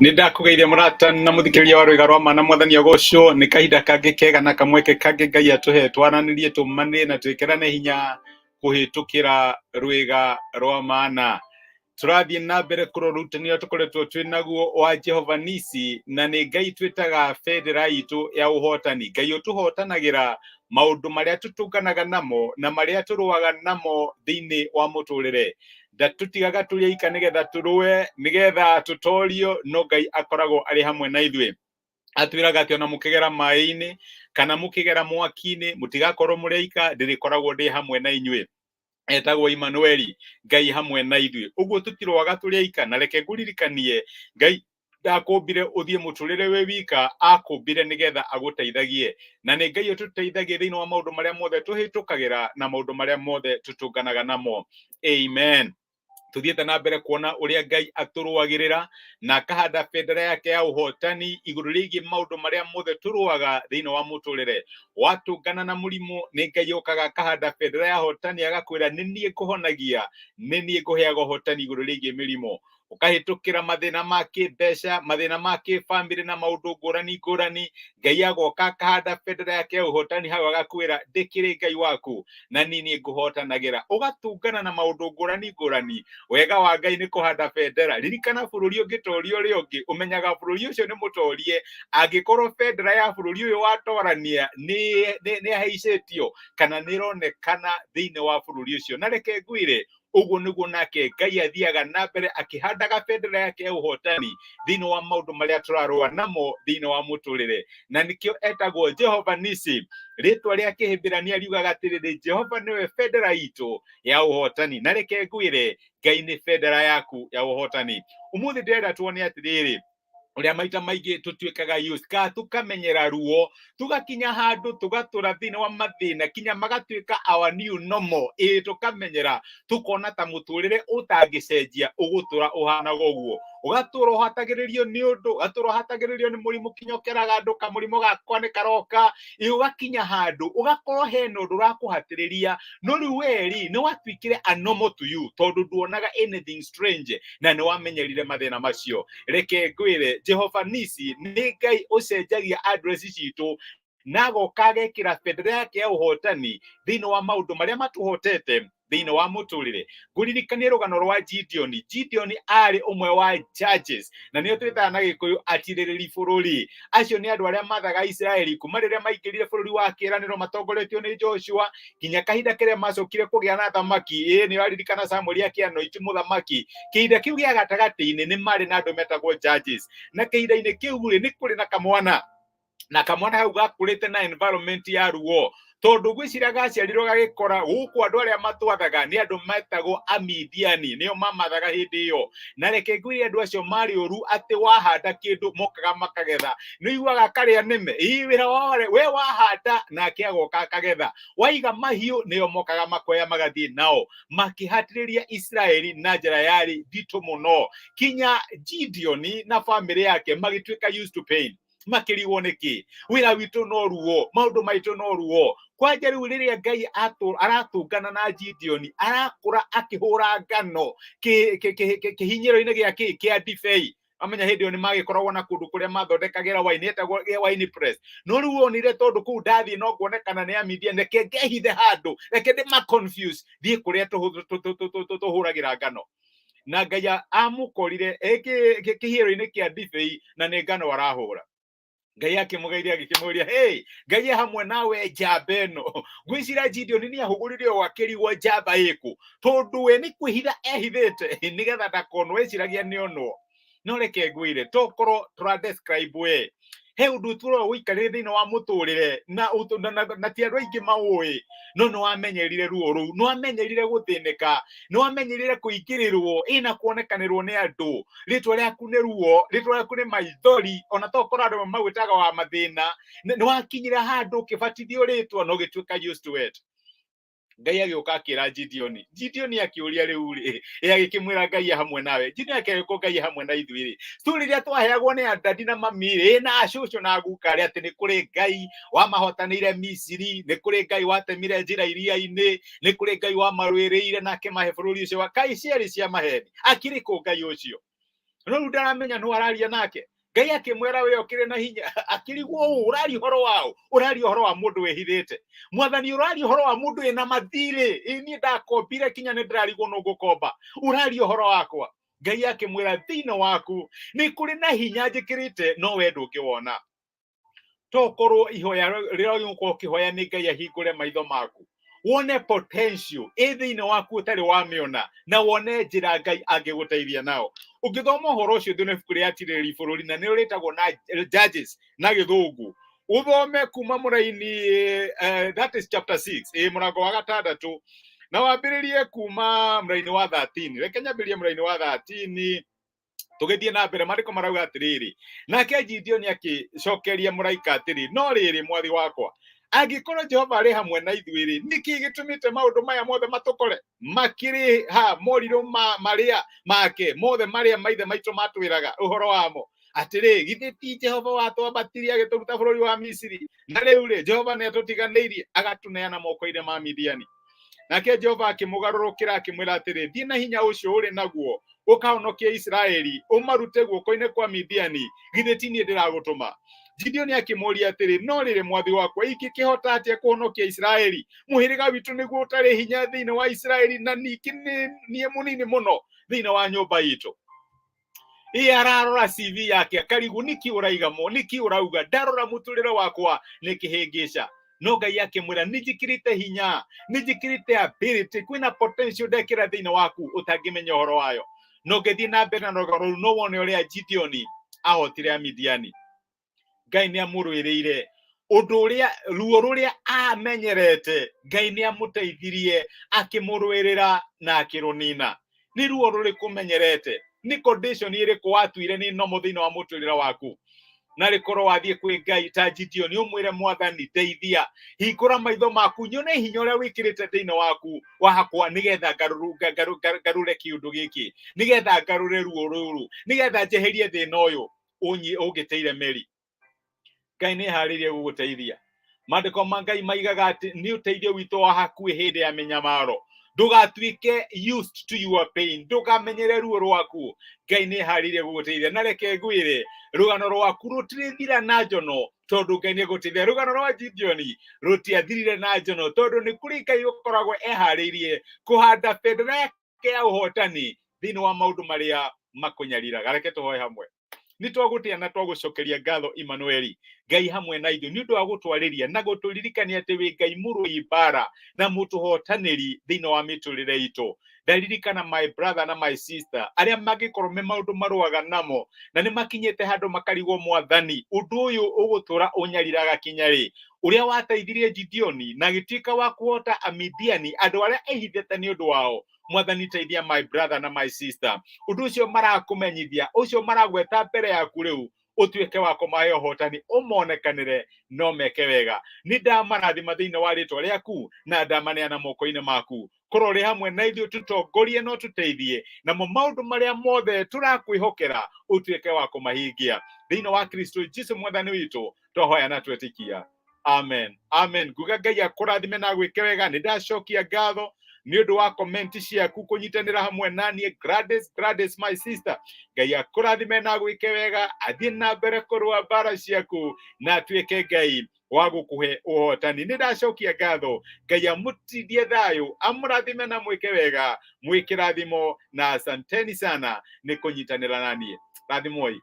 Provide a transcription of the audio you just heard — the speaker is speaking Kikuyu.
Nĩ ndakũgeithia mũrata na mũthikĩrĩria wa rwĩga rwa ma na mwathani agocwo. Nĩ kahinda kangĩ kega na kamweke kangĩ Ngai atũhe twaranĩrie, tũmane na twĩkĩrane hinya kũhĩtũkĩra rwĩga rwa mana. Tũrathiĩ na mbere kũrora ũrutani ũrĩa tũkoretwo twĩ naguo wa Jehova Nisi, na nĩ Ngai twĩtaga bendera itũ ya ũhotani, Ngai ũtũhotanagĩra maũndũ marĩa tũtũnganaga namo na marĩa tũrũaga namo thĩinĩ wa mũtũrĩre. Ndatũtigaga tũrĩ aika nĩgetha tũrũe, nĩgetha tũtorio, no Ngai akoragwo arĩ hamwe na ithuĩ. Atwĩraga atĩ ona mũkĩgera maĩ-inĩ kana mũkĩgera mwaki-inĩ, mũtigakorwo mũrĩ aika, ndĩrĩkoragwo ndĩ hamwe na inyuĩ. Etagwo Imanueli, Ngai hamwe na ithuĩ. Ũguo tũtirũaga tũrĩ aika. Na reke ngũririkanie, Ngai ndakũmbire ũthiĩ mũtũrĩre wĩ wika, akũmbire nĩgetha agũteithagie. Na nĩ Ngai ũtũteithagia thĩinĩ wa maũndũ marĩa mothe tũhĩtũkagĩra na maũndũ marĩa mothe tũtũnganaga namo. Amen. Tuthiĩte na mbere kuona ũrĩa Ngai atũrũagĩrĩra na akahanda bendera yake ya ũhotani igũrũ rĩgiĩ maũndũ marĩa mothe tũrũaga thĩinĩ wa mũtũrĩre. Watũngana na mũrimũ, nĩ Ngai okaga akahanda bendera ya ũhotani, agakwĩra nĩ niĩ ngũhonagia, nĩ niĩ ngũheaga ũhotani igũrũ rĩgiĩ mĩrimũ. Ũkahĩtũkĩra mathĩna ma kĩmbeca, mathĩna ma kĩbamĩrĩ na maũndũ ngũrani ngũrani, Ngai agoka akahanda bendera yake ya ũhotani hau, agakwĩra ndĩkĩrĩ Ngai waku na niĩ niĩ ngũhotanagĩra. Ũgatungana na maũndũ ngũrani ngũrani. Wega wa Ngai nĩ kũhanda bendera. Ririkana, bũrũri ũngĩtoria ũrĩa ũngĩ, ũmenyaga bũrũri ũcio nĩ mũtorie angĩkorwo bendera ya bũrũri ũyũ watorania nĩ yahaicĩtio kana nĩ ĩronekana thĩinĩ wa bũrũri ũcio. Na reke ngwĩre, ũguo nĩguo nake Ngai athiaga na mbere akĩhandaga bendera yake ya ũhotani thĩinĩ wa maũndũ marĩa tũrarũa namo thĩinĩ wa mũtũrĩre, na nĩkĩo etagwo Jehova Nisi. Rĩtwa rĩa Kĩhĩmbĩrania riugaga atĩrĩrĩ, Jehova nĩwe bendera itũ ya ũhotani. Na reke ngwĩre, Ngai nĩ bendera yaku ya ũhotani. Ũmũthĩ ndĩrenda tuone atĩrĩrĩ, ũrĩa maita maingĩ tũtuĩkaga used ka tũkamenyera ruo, tũgakinya handũ tũgatũra thĩinĩ wa mathĩna kinya magatuĩka our new normal. Ĩĩ, tũkamenyera, tũkona ta mũtũrĩre ũtangĩcenjia, ũgũtũra ũhanaga ũguo, ũgatũra ũhatagĩrĩrio nĩ ũndũ, ũgatũra ũhatagĩrĩrio nĩ mũrimũ, kinya ũkeraga andũ kamũrimũ gakwa nĩ karoka. Ĩ, ũgakinya handũ ũgakorwo hena ũndũ ũrakũhatĩrĩria, no rĩu weri nĩ watuĩkire a normal to you, tondũ nduonaga anything strange na nĩ wamenyerire mathĩna macio. Reke ngwĩre, Jehova Nisi nĩ Ngai ũcenjagia address citũ na agoka agekĩra bendera yake ya ũhotani thĩinĩ wa maũndũ marĩa matũhotete thĩinĩ wa mũtũrĩre. Ngũririkanie rũgano rwa Gideon. Gideon arĩ ũmwe wa judges, na nĩo twĩtaga na Gĩkũyũ atirĩrĩri bũrũri. Acio nĩ andũ arĩa mathaga Isiraeli kuma rĩrĩa maingĩrire bũrũri wa kĩĩranĩro matongoretio nĩ Joshua nginya kahinda kĩrĩa macokire kũgĩa na thamaki. Ĩĩ, nĩ ũraririkana Samueli akĩanointi mũthamaki. Kĩhinda kĩu gĩa gatagatĩ-inĩ nĩ marĩ na andũ metagwo judges, na kĩhinda-inĩ kĩu rĩ, nĩ kũrĩ na kamwana, na kamwana kau gakũrĩte na environment ya ruo, tondũ ngwĩciria gaciarirwo gagĩkora gũkũ andũ arĩa matwathaga nĩ andũ metagwo Amidiani, nĩo mamathaga hĩndĩ ĩyo. Na reke ngwĩre, andũ acio marĩ ũru atĩ wahanda kĩndũ mokaga makagetha. Nĩ ũiguaga karĩa nĩme ĩ wĩra wao, we wahanda nake agoka akagetha, waiga mahiũ nĩo mokaga makoya magathiĩ nao, makĩhatĩrĩria Isiraeli na njĩra yarĩ nditũ mũno, kinya Gideoni na bamĩrĩ yake magĩtuĩka used to pain, makĩrigwo nĩkĩ wĩra witũ no ruo, maũndũ maitũ no ruo. Kwanja rĩu rĩrĩa Ngai aratũngana na Gideoni, arakũra akĩhũra ngano kĩhinyĩro-inĩ gĩa kĩ kĩa ndibei. Amenya hĩndĩ ĩyo nĩ magĩkoragwo na kũndũ kũrĩa mathondekagĩra wine yetagwo wine press, no rĩu onire tondũ kũu ndathiĩ no kuonekana nĩ amidia, reke ngehithe handũ, reke ndĩ ma confuse, thiĩ kũrĩa tũhũragĩra ngano. Na Ngai amũkorire e kĩhihĩro-inĩ kĩa ndibei na nĩ ngano arahũra. Ngai akĩmũgeithia, agĩkĩmũria, "Hey, Ngai e hamwe nawe, njamba ĩno." Ngwĩciria Gideon nĩ ahũgũrire o akĩrigwo njamba ĩkũ, tondũ we nĩ kwĩhitha ehithĩte nĩgetha ndakonwo, eciragia nĩ onwo. No reke ngwĩre, tokorwo tũra describe we he ũndũ ũtũraga ũikarĩre thĩinĩ wa mũtũrĩre na, na, na, na ti andũ aingĩ maũĩ, no nĩ wamenyerire ruo rũu, nĩ wamenyerire gũthĩnĩka, nĩ wamenyerire kũingĩrĩrwo ĩna kuonekanĩrwo nĩ andũ. Rĩtwa rĩaku nĩ ruo, rĩtwa rĩaku nĩ maithori, ona tokorwo andũ magwĩtaga wa mathĩna. Nĩ wakinyire handũ ũkĩbatithio rĩtwa na ũgĩtuĩka used to it. Ngai agĩũka akĩra Gideoni. Gideoni akĩũria, "Rĩu rĩ?" Ĩ, agĩkĩmwĩra, "Ngai e hamwe nawe." Gideoni akĩrĩkwo, "Ngai e hamwe na ithuĩ rĩ, story iria twaheagwo nĩ andadi na mami rĩ, na acũcũ na guka rĩ, atĩ nĩ kũrĩ Ngai wamahotanĩire Misiri, nĩ kũrĩ Ngai watemire njĩra iria-inĩ, nĩ kũrĩ Ngai wamarũĩrĩire na akĩmahe bũrũri ũcio wa kaĩ ciarĩ cia maheni. Akĩrĩ kũ Ngai ũcio?" No rĩu ndaramenya nũ araria nake. Ngai akĩmwĩra we ũkĩrĩ na hinya, akĩrigwo ũũ ũraria ũhoro waũ? Ũraria ũhoro wa mũndũ wĩhithĩte. Mwathani, ũraria ũhoro wa mũndũ wĩna mathirĩ. Ĩ niĩ ndakombire kinya nĩ ndĩrarigwo nũ ngũkomba, ũraria ũhoro wakwa. Ngai akĩmwĩra thĩinĩ waku nĩ kũrĩ na hinya njĩkĩrĩte, no we ndũngĩwona. Tokorwo ihoya rĩrĩa ũgũkorwo ũkĩhoya nĩ Ngai ahingũre maitho maku wone potential ĩ thĩinĩ waku ũtarĩ wamĩona, na wone njĩra Ngai angĩgũteithia nao. Ũngĩthoma ũhoro ũcio thĩinĩ wa ibuku rĩa Atirĩrĩri Bũrũri, na nĩrĩo rĩtagwo na Judges na Gĩthũngũ, ũthome kuma mũraini, that is chapter 6, ĩ mũrango wa gatandatũ, na wambĩrĩrie kuma mũraini wa 13. Reke nyambĩrĩrie mũraini wa 13 tũgĩthiĩ na mbere. Maandĩko marauga atĩrĩrĩ, nake Gideoni akĩcokeria mũraika atĩrĩ, no rĩrĩ, mwathi wakwa, angĩkorwo Jehova arĩ hamwe na ithuĩ rĩ, nĩkĩ gĩtũmĩte maũndũ maya mothe matũkore? Makĩrĩ ha morirũ ma marĩa make mothe marĩa maithe maitũ matwĩraga ũhoro wamo, atĩrĩ, githĩ ti Jehova watwambatirie agĩtũruta bũrũri wa Misiri? Na rĩu rĩ, Jehova nĩ atũtiganĩirie agatũneana moko-inĩ ma Midiani. Nake Jehova akĩmũgarũrũkĩra akĩmwĩra atĩrĩ, thiĩ na hinya ũcio ũrĩ naguo, ũkahonokie Isiraeli, ũmarute guoko-inĩ kwa Midiani. Githĩ ti niĩ ndĩragũtũma? Gideoni akĩmũũria atĩrĩ, no rĩrĩ, mwathi wakwa, ingĩkĩhota atĩa kũhonokia Isiraeli? Mũhĩrĩga witũ nĩguo ũtarĩ hinya thĩinĩ wa Isiraeli, na ningĩ nĩ niĩ mũnini mũno thĩinĩ wa nyũmba itũ. Ĩ ararora CV yake akarigwo nĩkĩ ũraiga mo, nĩkĩ ũrauga, ndarora mũtũrĩre wakwa nĩ kĩhĩngĩca. No Ngai akĩmwĩra nĩ njĩkĩrĩte hinya, nĩ njĩkĩrĩte ability, kwĩna potential ndekĩra thĩinĩ waku ũtangĩmenya ũhoro wayo. No ngĩthiĩ na mbere na rũgano rũu no wone ũrĩa Gideoni ahotire Amidiani. Ngai nĩ amũrũĩrĩire ũndũ ũrĩa ruo rũrĩa amenyerete, Ngai nĩ amũteithirie akĩmũrũĩrĩra na akĩrũnina. Nĩ ruo rũrĩkũ ũmenyerete? Nĩ condition ĩrĩkũ watuire nĩ normal thĩinĩ wa mũtũrĩre waku? Na rĩkorwo wathiĩ kwĩ Ngai ta Gideoni ũmwĩre, mwathani ndeithia, hingũra maitho maku nyone hinya ũrĩa wĩkĩrĩte thĩinĩ waku wakwa, nĩgetha ngarũre kĩũndũ gĩkĩ, nĩgetha ngarũre ruo rũrũ, nĩgetha njeherie thĩna ũyũ ũngĩteire meri. Ngai nĩ eharĩirie gũgũteithia. Maandĩko ma Ngai maigaga atĩ nĩ ũteithio witũ wa hakuhĩ hĩndĩ ya mĩnyamaro. Ndũgatuĩke used to your pain, ndũkamenyere ruo rwaku. Ngai nĩ eharĩirie gũgũteithia. Na reke ngwĩre, rũgano rwaku rũtirĩthira na njono, tondũ Ngai nĩ egũteithia. Rũgano rwa Gideoni rũtiathirire na njono, tondũ nĩ kũrĩ Ngai ũkoragwo eharĩirie kũhanda bendera yake ya ũhotani thĩinĩ wa maũndũ marĩa makũnyariraga. Reke tũhoe hamwe. Nĩ twagũtĩa na twagũcokeria ngatho, Emmanueli, Ngai hamwe na ithuĩ, nĩ ũndũ wa gũtwarĩria na gũtũririkania atĩ wĩ Ngai mũrũi mbara na mũtũhotanĩri thĩinĩ wa mĩtũrĩre itũ. Ndaririkana my brother na my sister arĩa mangĩkorwo me maũndũ marũaga namo na nĩ makinyĩte handũ makarigwo, mwathani, ũndũ ũyũ ũgũtũra ũnyariraga kinya rĩ? Ũrĩa wateithirie Gideoni na agĩtuĩka wa kũhota Amidiani, andũ arĩa ehithĩte nĩ ũndũ wao, mwathani teithia my brother na my sister. Ũndũ ũcio marakũmenyithia, ũcio maragweta mbere yaku rĩu, ũtuĩke wa kũmahe ũhotani, ũmonekanĩre no meke wega. Nĩ ndamarathima thĩinĩ wa rĩtwa rĩaku na ndamaneana moko-inĩ maku. Korwo ũrĩ hamwe na ithuĩ, tũtongorie no tũteithie, namo maũndũ marĩa mothe tũrakwĩhokera ũtuĩke wa kũmahingia thĩinĩ wa Kristo Jesu mwathani witũ. Twahoya na twetĩkia, amen, amen. Nguga Ngai akũrathime na agwĩke wega. Nĩ ndacokia ngatho nĩ ũndũ wa comment ciaku, kũnyitanĩra hamwe na niĩ. Gladys, Gladys my sister, Ngai akũrathime na agwĩke wega, athiĩ na mbere kũrũa mbara ciaku na atuĩke Ngai wa gũkũhe ũhotani. Nĩ ndacokia ngatho. Ngai amũtindie thayũ, amũrathime na mwĩke wega, mwĩkĩrathimo, na asanteni sana nĩ kũnyitanĩra na niĩ. Rathimoi.